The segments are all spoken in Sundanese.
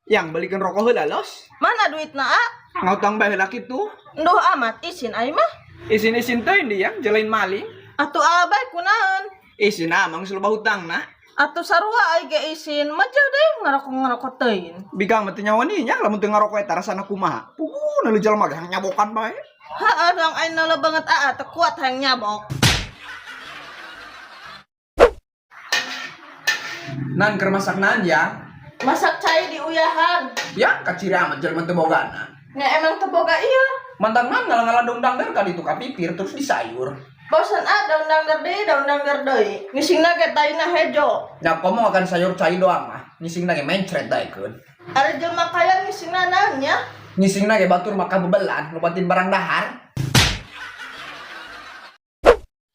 Yang belikan rokok heula los. Mana duitna a? Ngutang bae heula kitu. Nduh amat isin aing mah. Isin-isin teh ini yang jalain maling. Atuh abai kunaon? Isin amang loba hutangna. Atuh sarua aing ge isin maja deh ngarokok-ngarokok teuing. Bikang mah teu nyaho nya lamun teu ngarokok eta rasana kumaha. Puguh nu jelema ge hayang nyabokan bae. Heeh, dong aing nala banget aa teu kuat hayang nyabok. Nan keur masak nan ya. Masak cai di uyahan. Ya kaciri amat jelema teu bogana. Nya emang teu boga ieu. Mantan man ngalah-ngalah daun dangdar ka ditu ka pipir terus disayur. Bosan ah daun dangdar deui, daun dangdar deui. Ngisingna ge taina hejo. Nya komo makan sayur cai doang mah. Ngisingna ge mencret daekeun. Ari jelema kaya ngisingna naon nya? Ngisingna ge batur maka bebelan lobatin barang dahar.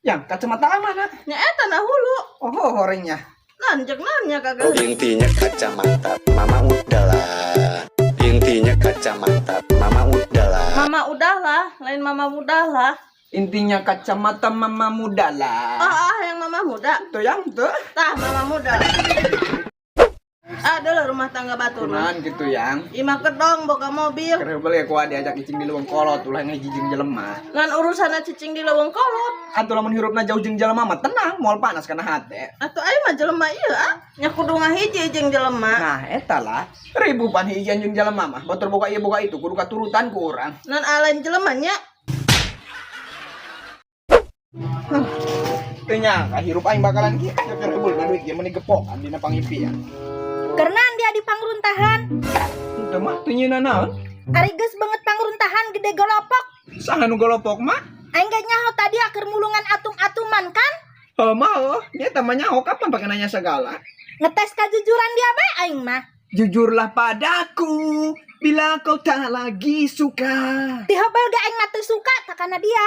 Yang kacamata mana? Nya eta na hulu. Oh, horengnya. Nan jeung naon nya kagak. Intinya kacamata mama udahlah. Intinya kacamata mama udahlah. Mama udahlah, lain mama mudahlah. Intinya kacamata mama muda lah. Ah, ah yang mama muda. Tuh yang tuh. Tah mama muda. Adalah rumah tangga batur mah. Kunaon gitu yang. Imah kedong boga mobil. Kerebel ya kuat diajak cicing di leuweung kolot ulah ngahiji jeung jelema. Ngan urusanna cicing di leuweung kolot. Atuh lamun hirupna jauh jeung jelema mah tenang, moal panas kana hate. Atuh aing mah jelema ieu ah. Nya kudu ngahiji jeung jelema. Nah, eta lah. Ribu pan hijian jeung jelema mah. Batur boga ieu boga itu kudu katurutan ku urang. Ngan alain jelema nya. Teu nyangka hirup aing bakalan kieu. Ya kerebul mah duit ieu meuni gepokan dina pangimpian. Kerenaan dia di pangruntahan. Teu mah teu nyeuna naon. Ari geus banget pangruntahan gede golopok. Saha nu golopok mah? Aing ge nyaho tadi aker mulungan atung-atuman kan? Oh mah oh, dia mah nyaho kapan pakai nanya segala. Ngetes kejujuran dia bae aing mah. Jujurlah padaku bila kau tak lagi suka. Tihobel ge aing mah teu suka takana dia.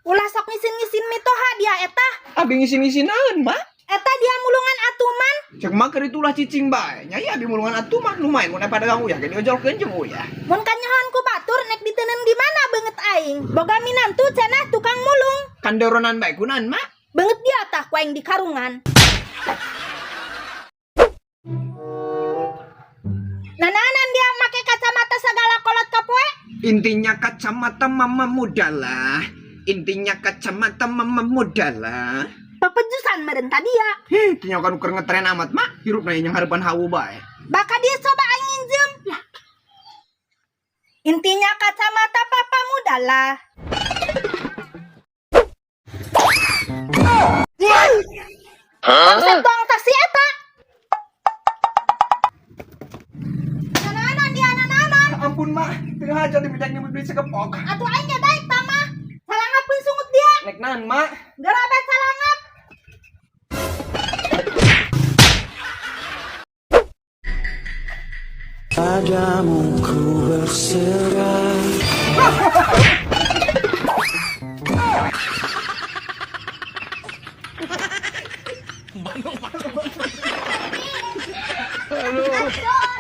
Ulah sok ngisin-ngisin mitoha dia eta. Abi ngisin-ngisinan, Mak. Eta dia mulungan atuman. Cek mah keur itulah cicing bae. Nya ieu abi mulungan atuman lumayan mun pada dagang uyah ge diojolkeun jeung uyah. Mun kanyahoan ku batur nek diteundeun di mana beungeut aing. Boga minantu cenah tukang mulung. Kandoronan bae kunan, Mak. Beungeut dia tah ku aing di karungan. Nananan dia make kacamata segala kolot kapoe. Intinya kacamata mama muda lah. Intinya kacamata mama muda lah. Pepejusan meureun tadi ya. Heh, teu kan ukur ngetren amat, Mak. Hirup na yang harapan hawu bae. Baka dia coba aing nginjem. Lah. Intinya kacamata papa muda lah. Konsep tuang taksi eta. Nananan dia nananan. Ampun, Mak. Teu haja di bidang nyebut duit segepok. Atuh aing ge daek tamah. Salangap pun sungut dia. Nek nan, Mak. Gerabe salangap. Padamu ku berserah. Aduh.